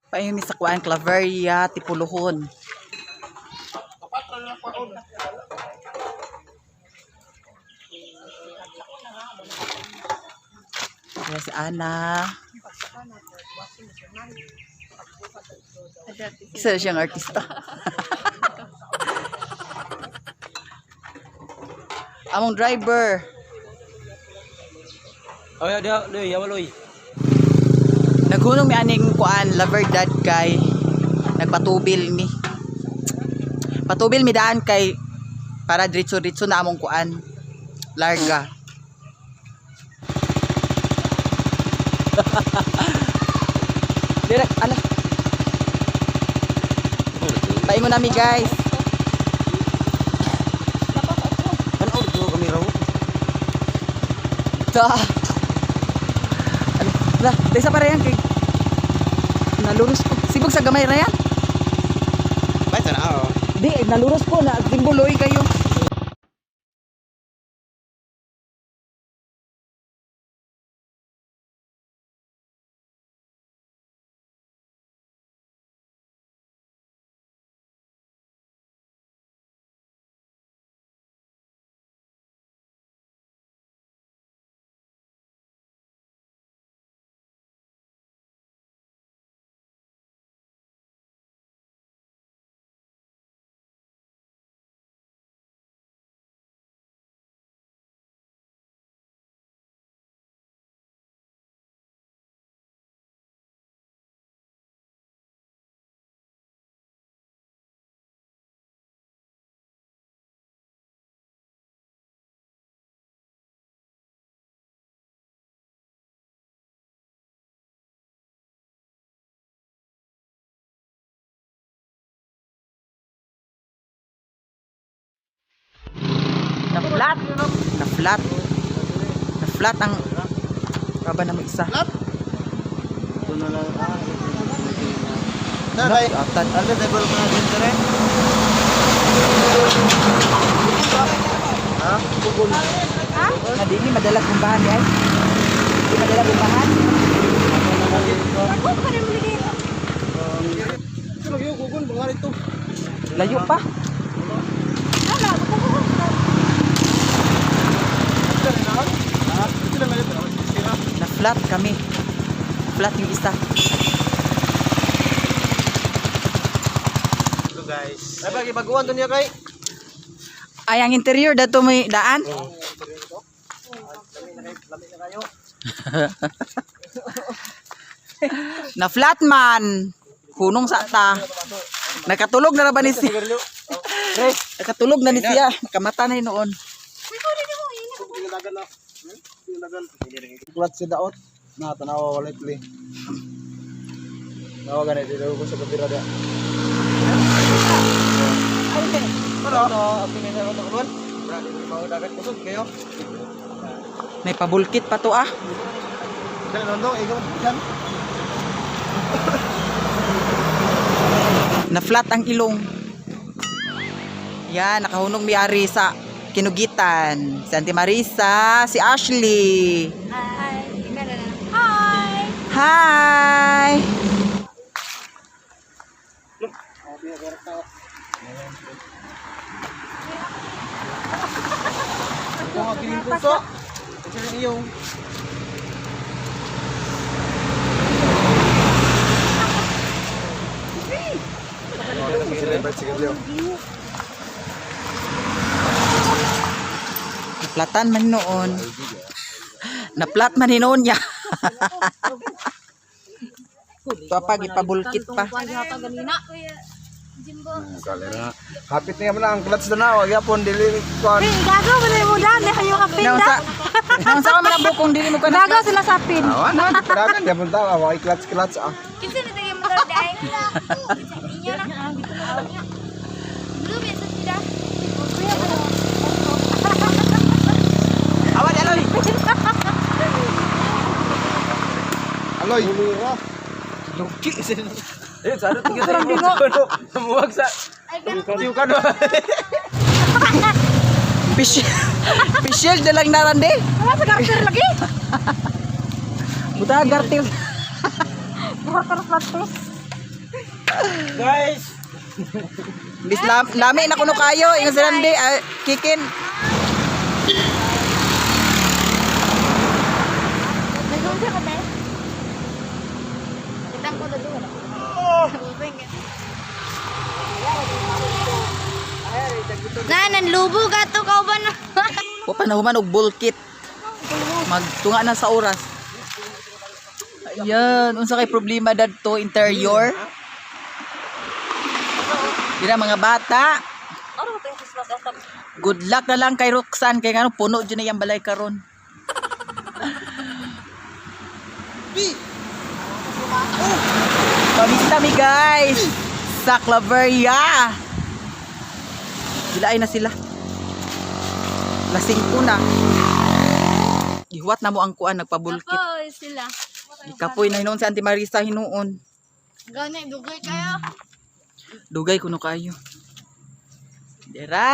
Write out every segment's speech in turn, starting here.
Paingon mi sa kuan, Claveria, Tipuluhon. Kaya si Ana. Isa na siyang artista. Among driver. Oh, ya, dia, loy, ya, loy. Naghunong mi aning kuan, La Verdad, kay nagpatubil mi. Patubil mi daan kay para diretso-diretso na among kuan. Larga. Direk, ala. Paingon nami, guys. Ano ordo kami raw? Ta. Ala, la, daysa pa yan kay naluros ko. Sibog sa gamay ra yan. Baita na oh. Di, naluros ko na simboloy kayo. Na flat. Na flat. Na flat ang kaba na mo isa. Ito na lang. Na, atan. Ano table ko na dito rin? Ha? Google. Na di ni madala kumbahan di ay. Di madala kumbahan. Google mga ito. Layo pa. Na flat kami. Flat yung isa. Hello guys. Ay bagi baguan to niya kay. Ay, ang interior dato may daan. Na flat man. Hunong sa ta. Nakatulog na ra ba ni siya? Nakatulog na ni siya. Nakamata na yun noon. Clutch si daot. Na tanawa wala play. Nawa gani dito ko sa kapira dia. Ano? May pabulkit pa to ah. Na flat ang ilong. Yan, nakahunong mi ari sa Kinugitan. Si Auntie Marisa, si Ashley. Hi. Hi. Hi! Naplatan man noon. Naplat man hinoon niya. Ito pa, gipabulkit pa. Hapit niya man ang clutch na na, gyapon dili kon. Gago ba na mo dan? Kayo ka pin Naunsa, naunsa ka man ang bukong dili mo ka na. Gago sila sa pin. Awa na, paragan gyapon ta, awa clutch clutch ah. Kinsa na tayo mga dai? Inyo na. Blue biasa sila. Awa di aloy. Aloy. Luki Eh, sa ano tingin sa Muwag sa Tiyo ka no. Fish. Fish na lang narande. Wala sa garter lagi. Buta gartil. Buha ka sa platos. Guys! Bis lami na kuno kayo, ingon si Randy, ah, kikin. Nag-uunsa ka te? Kitang ko na doon. Na, nanlubo ka to kauban na. Wa pa nahuman og bulkit. Magtunga na sa oras. Ayan, unsa kay problema dadto interior? Dira mga bata. Good luck na lang kay Roxanne kay ngano puno jud na iyang balay karon. Pamista mi guys sa Claveria. Gilaay na sila. Lasing ko na. Gihuwat na mo ang kuan nagpabulkit. Kapoy sila. Ikapoy na hinuon si Auntie Marisa hinuon. Gani, dugay kayo. Dugay kuno kayo. Dira.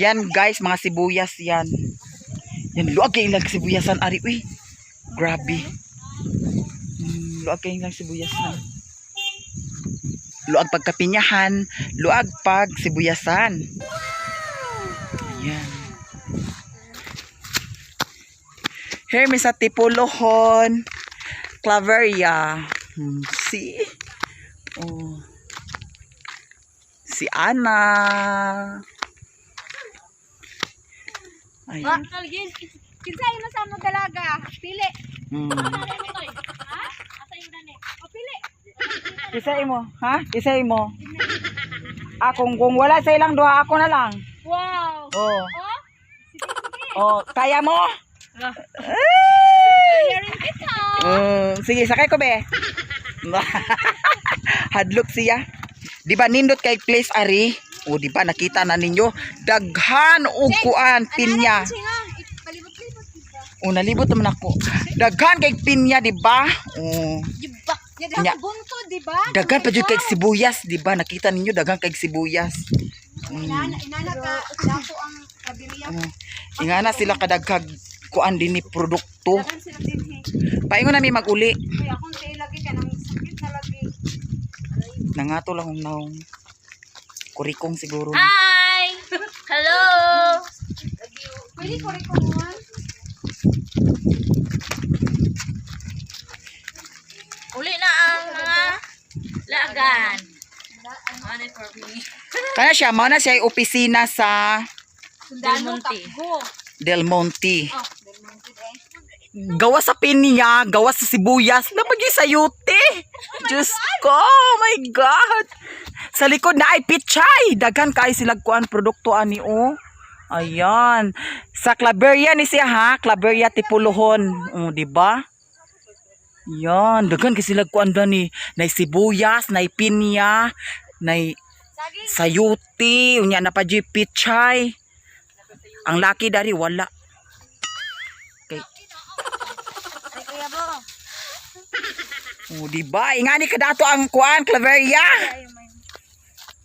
Yan guys, mga sibuyas yan. Yan, luag kay ilang sibuyasan ari uy. Grabe. Luag kay ilang sibuyasan. Luag pagkapinyahan, luag pag sibuyasan. Ayan. Here mi sa Tipulohon, Claveria. See? Oh. Si Ana. Ayan. Kinsa imo sa mo dalaga? Pili. Mm. Ha? Asa imo dani? O pili. Isay mo, ha? Isay mo. Ah, kung wala sa ilang duha, ako na lang. Wow. Oh. Oh? Sige, sige. Oh, kaya mo? Kaya rin kita. Sige, sakay ko be. Hadlok siya. Di ba nindot kay place ari? O di ba nakita na ninyo daghan og kuan pinya. Palibot-libot kita. O nalibot naman ako. Daghan kay pinya, di ba? O Jibak. Nya. Daghan bunto, di ba? daghan pa jud kay sibuyas, di ba? Nakita ninyo daghan kay sibuyas. Inana, inana ka dako ang kabiriya. Oh, ingana sila kadaghag kuan din ni produkto. Daghan sila dinhi. Paingon nami maguli. Kaya akong tiil lagi ka nang sakit na lagi. Nangato lang ang naong. Kurikong siguro. Hi! Hello! Pwede ko rin kumuhan. Uli na ang mga lagan. Ano for me? Kana siya, mao na siya ay opisina sa Sundalo Del Monte. takbo. Del Monte. Oh, Del Monte eh. Gawa sa pinya, gawa sa sibuyas, napagi sa yute. Diyos ko, oh my God. Sa likod na ay pichay. Daghan kay sila kuan produkto ani oh. Ayan. Sa Claveria ni siya ha, Claveria Tipuluhon. Oh, di ba? Yan, daghan kay sila kuan dani. Nay sibuyas, nay pinya, nay sayuti, unya na pa jud pichay. Ang laki dari wala. Kay Kuya bo. Oh, di ba? Ingani ka dato ang kuan, Claveria.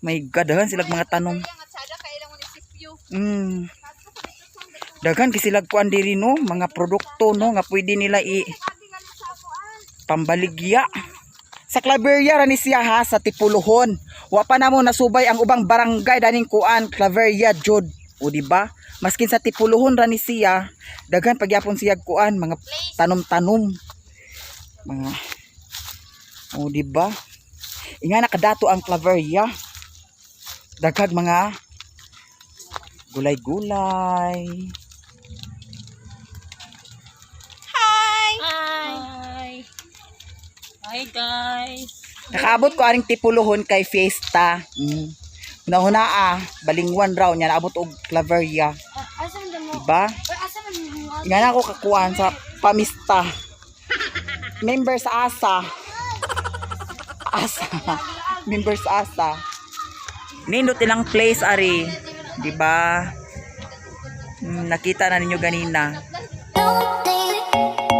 My God, daghan silag mga tanom. Daghan kay silag kuan diri, no, mga produkto, no, nga pwede nila i pambaligya. Sa Claveria ra ni siya ha, sa Tipuluhon. Wa pa namo nasubay ang ubang barangay daning kuan, Claveria jud. O di ba? Maskin sa Tipuluhon ra ni siya, daghan pagyapon siya kuan mga tanom-tanom. Mga. O di ba? Inga nakadato ang Claveria. Daghag mga gulay-gulay. Hi. Hi guys. Nakaabot ko aring Tipuluhon kay fiesta. Una-una ah, balingwan raw niya naabot og Claveria, Asa man mo? diba? Asa man mo? Nga na ako kakuan sa pamista. Member sa ASA. ASA. Member sa ASA. Nindot ilang place ari, 'di ba? Nakita na ninyo ganina. Don't think